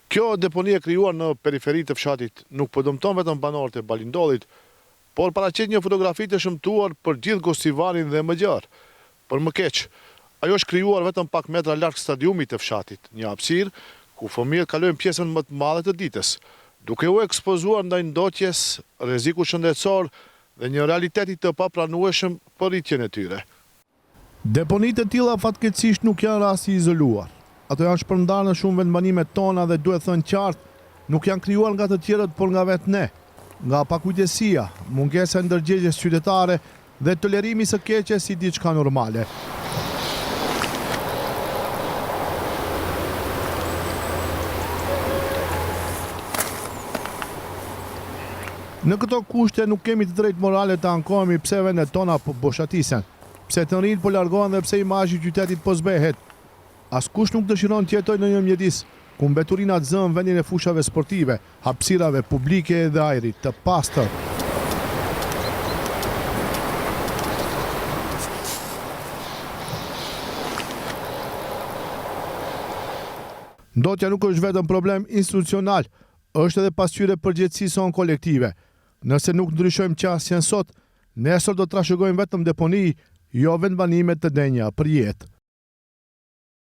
Kjo deponi e krijuar në periferi të fshatit nuk po dëmton vetëm banorët e Balindollit, por paraqet një fotografi të shëmtuar për gjithë Gostivarin dhe më gjerë. Për më keq, ajo është krijuar vetëm pak metra larg stadiumit të fshatit, një hapësirë ku fëmijët kalojnë pjesën më të madhe të ditës, duke u ekspozuar ndaj ndotjes, rrezikut shëndetësor dhe një realiteti të papranueshëm për rritjen e tyre. Deponitë e tilla fatkeqësisht nuk janë rast i izoluar. Ato janë shpërndarë në shumë vendbanime tona dhe duhet thënë qartë, nuk janë krijuar nga të tjerët por nga vetë ne. Nga pakujdesia, mungesa e ndërgjegjes qytetare dhe tolerimi i së keqes si diçka normale. Në këto kushte nuk kemi të drejtë morale të ankohemi pse vendet tona po boshatisen. Pse të rinjtë po largohen dhe pse imazhi i qytetit po zbehet? Askush nuk dëshiron të jetojë në një mjedis ku mbeturinat zënë vendin e fushave sportive, hapësirave publike dhe ajrit të pastër. Ndotja nuk është vetëm problem institucional, është edhe pasqyrë e përgjegjësisë sonë kolektive. Nëse nuk ndryshojmë qasjen sot, Nesër do të trashëgojmë vetëm deponi, jo vendbanime të denja për jetë.